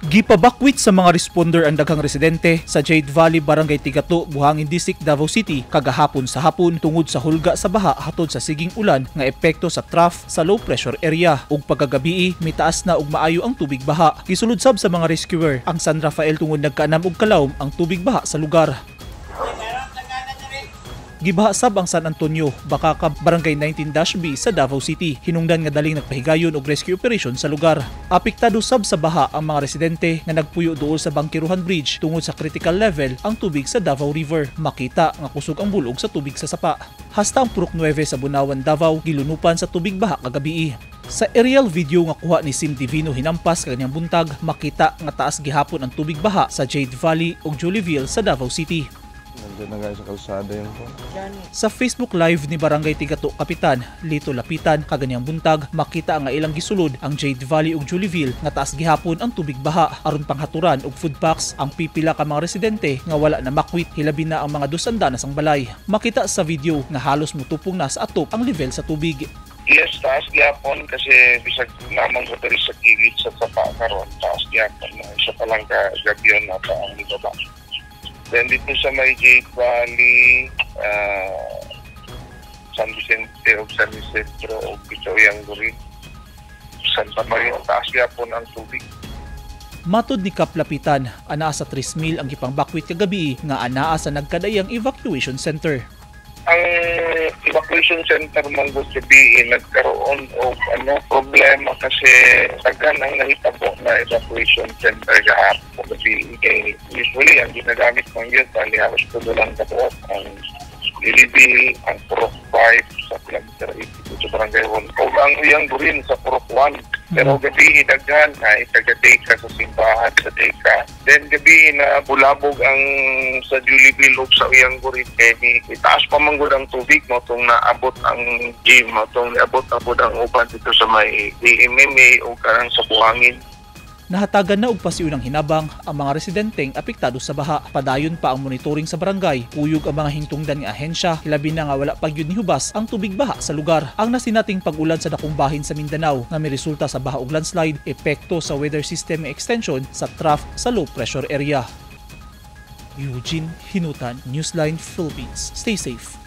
Gipabakwit sa mga responder ang daghang residente sa Jade Valley, Barangay Tigato, Buhangin District, Davao City kagahapon sa hapon tungod sa hulga sa baha hatod sa siging ulan nga epekto sa trough sa low pressure area. Ug pagkagabii, mitaas na og maayo ang tubig baha. Gisulod sab sa mga rescuer ang San Rafael tungod nagkaanam og kalawom ang tubig baha sa lugar. Gibaha sab ang San Antonio, Bakaka, Barangay 19-B sa Davao City. Hinungdan nga daling nagpahigayon og rescue operation sa lugar. Apektado sab sa baha ang mga residente nga nagpuyo duol sa Bangkerohan Bridge tungod sa critical level ang tubig sa Davao River. Makita nga kusog ang bulog sa tubig sa sapa. Hasta ang Purok 9 sa Bunawan, Davao, gilunupan sa tubig baha kagabii. Sa aerial video nga kuha ni Sim Divino hinampas kanyang buntag, makita nga taas gihapon ang tubig baha sa Jade Valley ug Jollyville sa Davao City. Nandiyan na guys sa kalsada yun po. Sa Facebook Live ni Barangay Tigato Kapitan Lito Lapitan kaganyang buntag, makita nga ilang gisulod ang Jade Valley ug Jollyville nga taas gihapon ang tubig baha aron panghaturan og food packs ang pipila ka mga residente nga wala na makwit, hilabi na ang mga dos andanas ang balay. Makita sa video nga halos mutupong na sa atop ang level sa tubig. Yes, taas gyapon kasi bisag lamang ko diri sa gilid sa sapa karon, taas gyapon na isa pa lang ka gabyon na pa ang ibaba. Then dito sa may Jade Valley, San Vicente o San Isidro o Pichoyang Gurin, Santa Maria, taas gyapon ang tubig. Matod ni Kap Lapitan, anaa sa 3,000 ang gipangbakwit kagabi nga anaa sa nagkadayang evacuation center. Ang evacuation center man gud gabi nagkaroon og ano problema kasi daghan ang nahitabo na evacuation center gahapon gabi kay usually ang ginagamit man gyud bali halos tulo lang kabuok: ang Lilibili, ang Purok 5 sa kilometer 82 sa Barangay 1 o ang Uyang Burin sa Purok 1. Pero gabi daghan ay taga Deka sa simbahan sa Deka. Then gabi na bulabog ang sa Jollibee ug sa Uyang Gurin kay di itaas pa man gud ang tubig mo tong naabot ang gym mo tong niabot abot ang uban dito sa may DMMA o karang sa buhangin. Nahatagan na og pasiunang hinabang ang mga residenteng apektado sa baha. Padayon pa ang monitoring sa barangay. Kuyog ang mga hingtungdan nga ahensya, labi na nga wala pa gyud nihubas ang tubig baha sa lugar. Ang nasinating pag-ulan sa dakong bahin sa Mindanao nga miresulta sa baha ug landslide, epekto sa weather system nga extension sa trough sa low pressure area. Eugene Hinutan, Newsline Philippines. Stay safe.